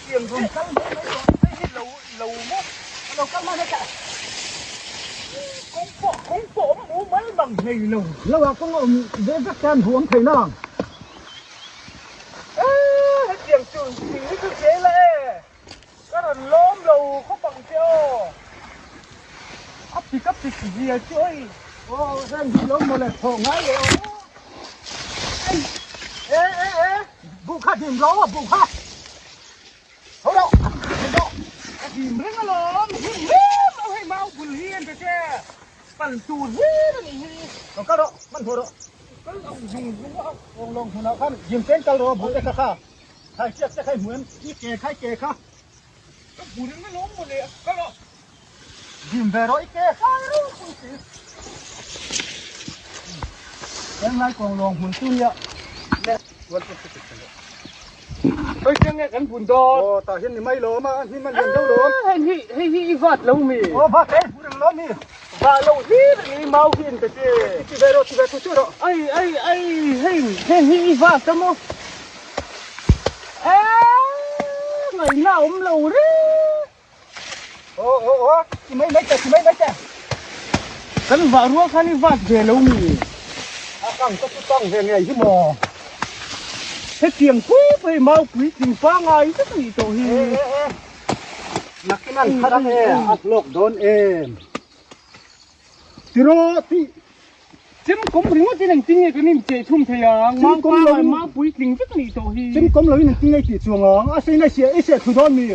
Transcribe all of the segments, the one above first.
Hetiang Rawn kal mai mai tawh. Hei hi lo lo maw? A lo kal mai mai ta. Kawng pawh kawng pawh awm mu mal mang hlei lo. Lo ah kawng a awm ve vek te an hmu awm thei na. Eee hetiang chu thing hi chu zel a e. Ka rawn lawm lo khawp ang che aw. A pik a pik zia chu oi. Aw heng hi lo mawle thawh ngai leh aw. Ei e e e buh kha dim ro a buh kha. Tho rawh dim rawh. A dim reng alawm him rem a hei mau bul hi an ta che. Pan tur hlir a nih hi. Lo kal rawh hman hmuh rawh. Kal ang zung zung a. Awng lawng hmunah khan dim chen kal rawh buh te kha kha. Khai chiak te khai hmu em? I ke khai ke kha. Ka hmu reng alawm mawle ka lo. Dim ve rawh i ke khai ropui si. Heng lai kawng lawng hmun chu nia. Le. Hei chiang nge kan bun dawn. Aw tah hian ni mai lawm a, hnim a lian deuh lawm. Hei hi hei hi i vat lo mi. Aw vat e, hmu reng lawm hi. Va lo hlir a ni mau hi an pe che. Ti ve rawh, ti ve thu chu rawh. Ai ai ai hei hei hi i vat a maw. Eee ngaihna a awm lo reng. Aw aw aw ti mai mai teh ti mai mai teh. Kan vah rual khan i vat ve lo mi. A kang ka chu kang ve ngei hi maw. Hetiang pui pui mau puitling pangai vek a nih tawh hi. E e e. Nakin an thar ang e, a hlawk dawn em. Tiraw ti. Chem kawm ringawt in engtin nge kan inchei thum thei ang? Chem kawm lo in. Mau puitling vek a nih tawh hi. Chem kawm lo in engtin nge tih chuang ang? A sei na i siah thu dawn mi?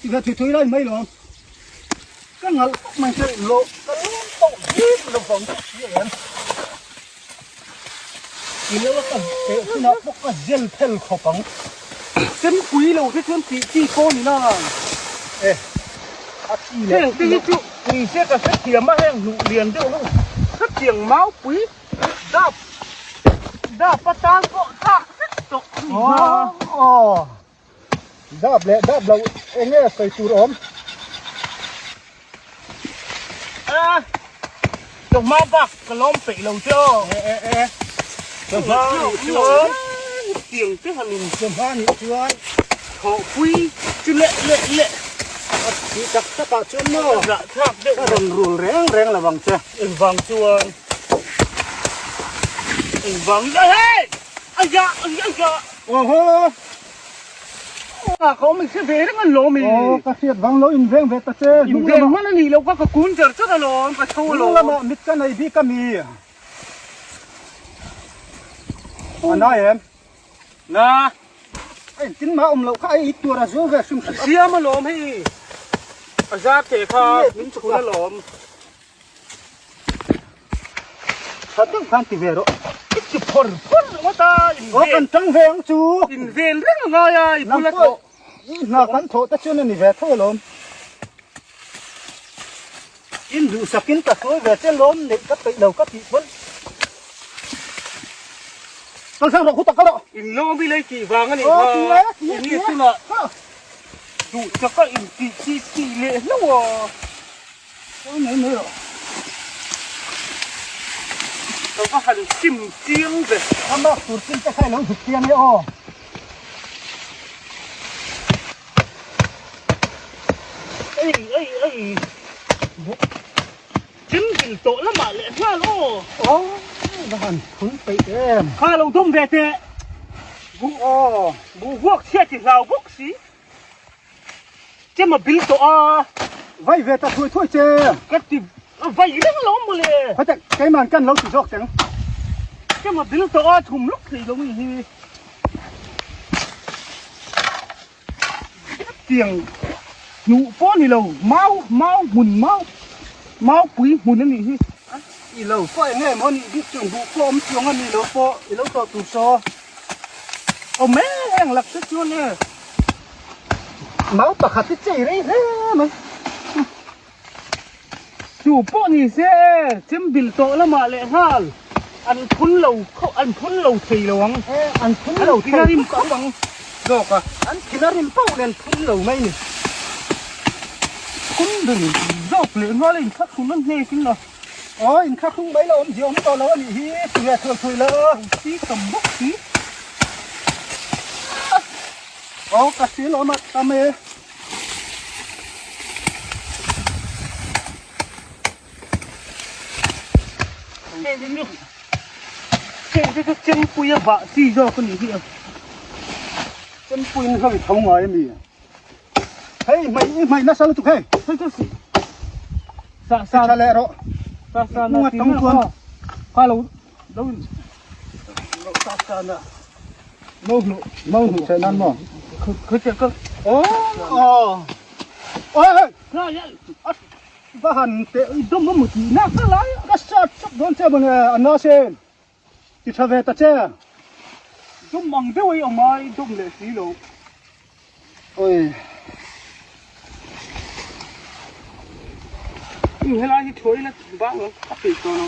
Ti ve thui thui lai mai lo. Ka ngalh tak mai che lo ka lum tawh bik lo vang chu si em. I lo a ka teh hunah pawh ka zel phel khawp ang. Chempui lo te chuan tih chi pawh ni na. E, a chi leh Heng te hi chu ni se ka hrethiam a heng hnuh lian deuh ho hetiang maupui dap dap atan pawh thlak vek tawh a ni kha. Aw, dap leh dap lo eng nge sawi tur awm? A, chawhma bak ka lawm peih lo che aw. E e e, chawhma nih chuan. Tiang te han in. Chawhma nih chuan. Thawhpui chu leh leh leh. A thi tak tak ah chuan maw. Zah thlak deuh. Ka rawn rul reng reng lo ang che. Engvang chuan. Engvang hei! Aya aya. Awhaw. A ka awm hre ve reng an lawm i. Aw ka hriat vang lo in veng ve ta che. In veng hman a nih loh kha ka kun cher cher alawm ka tho alawm. Hnung lamah mit ka nei bik a mi. A nai em? Na. A intin mah awm loh kha a i tur a zul ve hrim hrim. A siam alawm hei. A zar teh kha min chhun alawm. Tha deuh khan ti ve rawh. I ti phawr phawr ringawt a, in Aw kan tang ve ang chu. In ven reng a ngai a, i bula thawh. I hna kan thawh te chuan a ni ve tho alawm. In duhsakin ka sawi ve che lawm neih ka peih lo ka tih pawn. Kal sang rawh khutak kal rawh. In lawm i lei tih vang a nih kha. Aw ti e ti e ti e. Tunah duhsaka in tih tih tih leh hlauh a. Aw mai mai rawh. Ka va han sim chiang ve. A mak tur chin te kha i lo zuk chiang e aw. Ei ei ei. Chem vil tawh lamah leh nghal aw. Aw va han phun peih em. Kha lo dawm ve teh. Buh aw. Buh vuak chhiat i hlau bawk si. Chem a bil tawh a. Vai ve ta thuai thuai che. Ka ti vai reng alawm mawle. Khawte keiman kan lo ti zawk teng. Chem a bil tawh a thum lawk thei lo ni hi. Tiang hnuh pawh ni lo mau mau hmun mau mau pui hmun a nih hi. I lo pawh eng nge maw nih bik chuang buh pawh awm chuang a ni lo pawh i lo tawh tur saw. Awm e heng lak te chuan e. Mau pakhat hi chei rei hle mai. Chu pawh ni se e, chem bil tawh lamah leh nghal an phun lo kho an phun lo thei lo ang. E an phun lo thei an rim khawp ang zawk a. An thina rim pauh nen phun lo mai ni. Phun bil zawk leh nghal a inthlahrun a hnek in a. Aw inthlahrung mai la awm zia awm tawh lo a nih hi ti ve thuai thuai la. Si tam bawk si. Aw ka sil awm a tam e. Heng te chu chengpui a vah chi zawk a nih hi a. Chengpuiin hlo i tho ngai a mi? Hei hmei i hmei nasa lutuk hei. Hei chu sa sa tha leh rawh. Sa sa na ti na chuan kha lo lo in lo sa sa na mo hnu mo hnu che nan mo. Kha che ka. Oh oh. Oi. Kha ya. Va han te i dawm a maw tih na ka lai a. Ka sat chawp dawn che maw le a na sen. Ti tha ve ta che. Dawm ang deuh a i awm a, i dawm leh si lo. Oi. Helai hi thuai ila bang ang a peih tawh lo.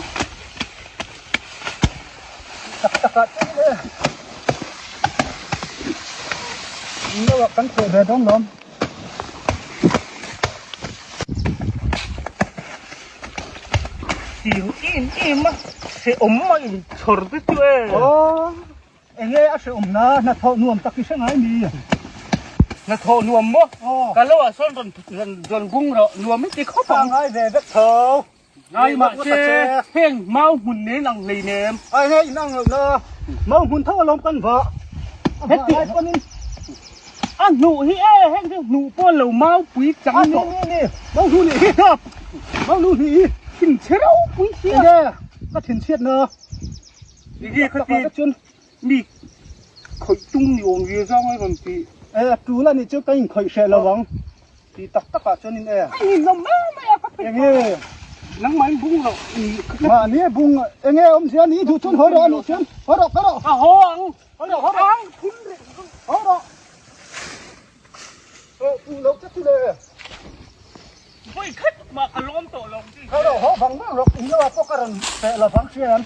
Tak tak ah chuan le. Lo ah kan thawh ve dawn lawm. Tiang em em a hrehawm a inchhawr te chu e. Aw, enge a hrehawm na, hnathawh nuam tak i hre ngai mi? Hnathawh nuam maw? Aw. Ka lo ah sawn rawn rawn bung rawh, nuam i ti khawp ang. Ka ngai ve vek tho. Ngai mahse heng mau hmun nen ang hlei nem. Ai hei in ang lo na, mau hmun tho alawm kan vah. Heti a hnuh hi e heng chu hnuh pawh lo mau pui chang ni ni ni mau hnu nih hi mau hnu nih hi thin chhe ropui sia. Enge ka thin chhiat na. Enge ka ti chuan mi khawih tung ni awm ve zawng a rawn ti. E a tul a nih chu ka inkhawih hreh lo ang. Ti tak tak ah chuan in e. A ninawm mai mai a ka pe. Enge. Nangmah in bung loh ni. Mahni bung enge awmzia ni duh chuan haw rawh a nih chuan haw rawh ka rawh. Ka haw ang. Haw rawh haw rawh. Ang phun reng. Haw rawh. Haw pung loh che chu le. Vawi khat mah ka lawm tawh lo ang chi. Haw rawh haw vang vang rawh in lo ah pawh ka rawn peh lo vang hrian.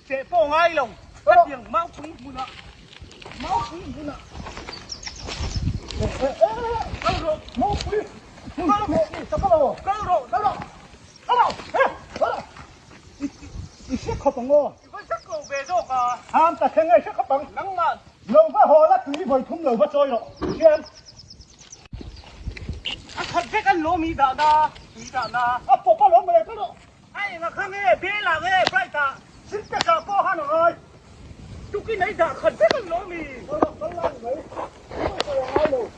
Teh pawh ngai lo. Hetiang maupui hmunah maupui hmunah kal rawh maupui kal rawh kal rawh kal rawh kal rawh kal rawh kal rawh i hre khawp ang aw i va zak lo ve zawk a ham ta thleng a i hre khawp ang nangmah lo va haw la tui vawi thum lo va chawi rawh hian a khat vek an lawm i dah na tui dah na a pawp a lawm mawle kal rawh A enga kha nge bel ah nge bright ah. Sintex ah pawh han a ngai. Tukin ei dah khat vek an lo mi. Kal rawh kal lai mai. Sawi a ngai lo.